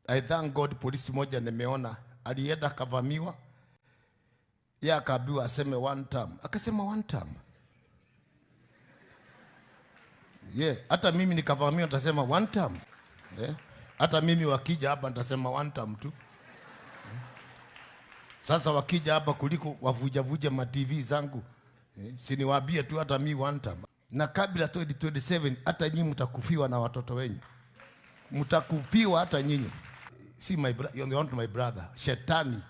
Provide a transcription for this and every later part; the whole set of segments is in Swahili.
I thank God, polisi moja nimeona alienda akavamiwa, yeye akaambiwa aseme one term, akasema one term. Yeah, hata mimi nikavamiwa nitasema one term. Yeah. Hata mimi wakija hapa nitasema one term tu. Sasa wakija hapa kuliko wavujavuje ma TV zangu, si niwaambie tu hata mi one term. Na kabla 2027 hata nyinyi mtakufiwa na watoto wenyu. Mtakufiwa hata nyinyi. See my brother, you want my brother, shetani.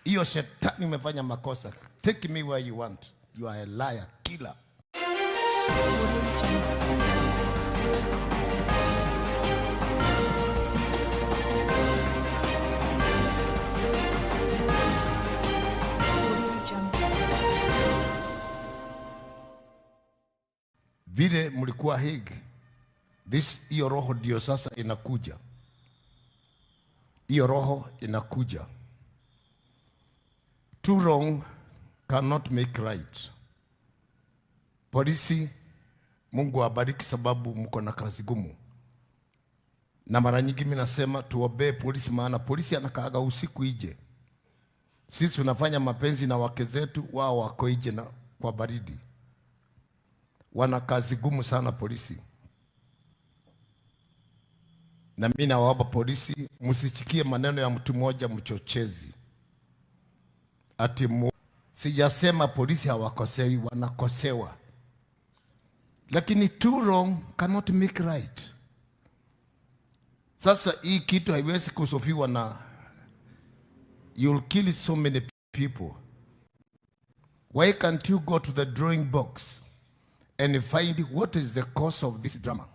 Hiyo shetani umefanya makosa. Take me where you want. You are a liar, killer. Vile mlikuwa Hague, this hiyo roho ndio sasa inakuja. Hiyo roho inakuja. Two wrong cannot make right. Polisi, Mungu awabariki sababu mko na kazi gumu. Na mara nyingi mimi nasema tuombee polisi, maana polisi anakaaga usiku ije. Sisi tunafanya mapenzi na wake zetu, wao wako ije na kwa baridi. Wana kazi gumu sana polisi. Na mimi nawaomba polisi, msichikie maneno ya mtu mmoja mchochezi. Ati sijasema polisi hawakosewi, wanakosewa. Lakini two wrong cannot make right. Sasa hii kitu haiwezi kusofiwa na you'll kill so many people. Why can't you go to the drawing box and find what is the cause of this drama?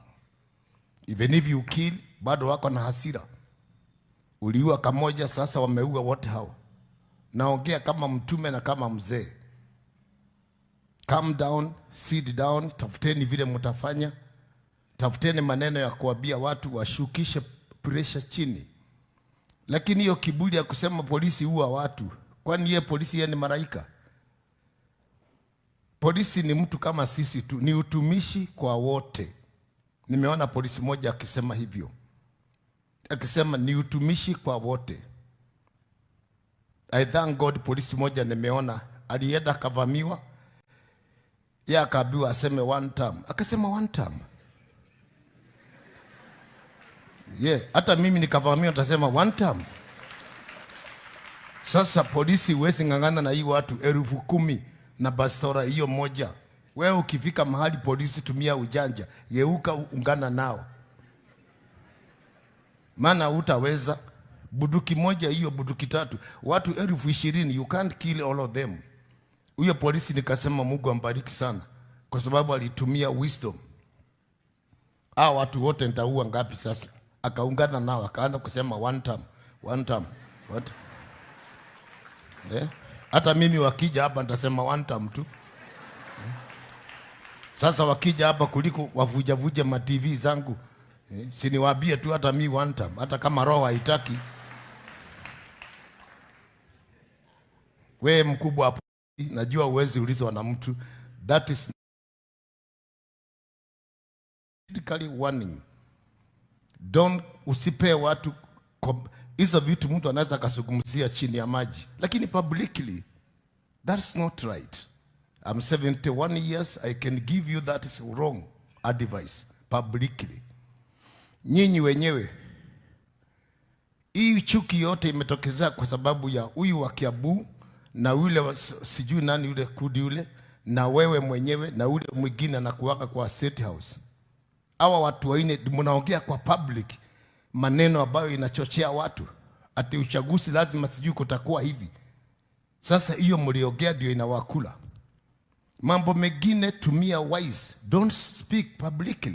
Even if you kill, bado wako na hasira. Uliua kamoja, sasa wameua wote hao. Naongea kama mtume na kama mzee. Calm down, sit down, tafuteni vile mtafanya. Tafuteni maneno ya kuambia watu washukishe pressure chini. Lakini hiyo kiburi ya kusema polisi huua watu, kwani yeye polisi yeye ni malaika? Polisi ni mtu kama sisi tu, ni utumishi kwa wote. Nimeona polisi moja akisema hivyo, akisema ni utumishi kwa wote. I thank God, polisi moja nimeona alienda akavamiwa, yeye akaambiwa aseme one term, akasema one term. Yeah, hata mimi nikavamiwa nitasema one term. Sasa polisi huwezi ng'ang'ana na hii watu 10,000 na bastola hiyo moja. Wewe ukifika mahali polisi, tumia ujanja, geuka ungana nao. Maana hutaweza buduki moja hiyo buduki tatu, watu 20,000, you can't kill all of them. Huyo polisi nikasema Mungu ambariki sana kwa sababu alitumia wisdom. Hao watu wote nitaua ngapi sasa? Akaungana nao akaanza kusema one term, one term. What? Hata mimi wakija hapa nitasema one term tu. Sasa wakija hapa kuliko wavujavuje ma TV zangu, si niwaambie tu hata mi one term, hata kama roho haitaki. Wewe mkubwa hapo, najua uwezi ulizwa na mtu. That is warning. Don't, usipe watu hizo vitu mtu anaweza akazungumzia chini ya maji, lakini publicly that's not right. I'm 71 years, I can give you that is wrong advice publicly. Nyinyi wenyewe, hii chuki yote imetokezea kwa sababu ya huyu wa Kiambu na yule wa sijui nani yule kudi yule na wewe mwenyewe na yule mwingine anakuwaka kwa State House. Hawa watu wanne mnaongea kwa public maneno ambayo inachochea watu ati uchaguzi lazima sijui kutakuwa hivi. Sasa hiyo mliongea ndio inawakula. Mambo mengine tumia wise, don't speak publicly.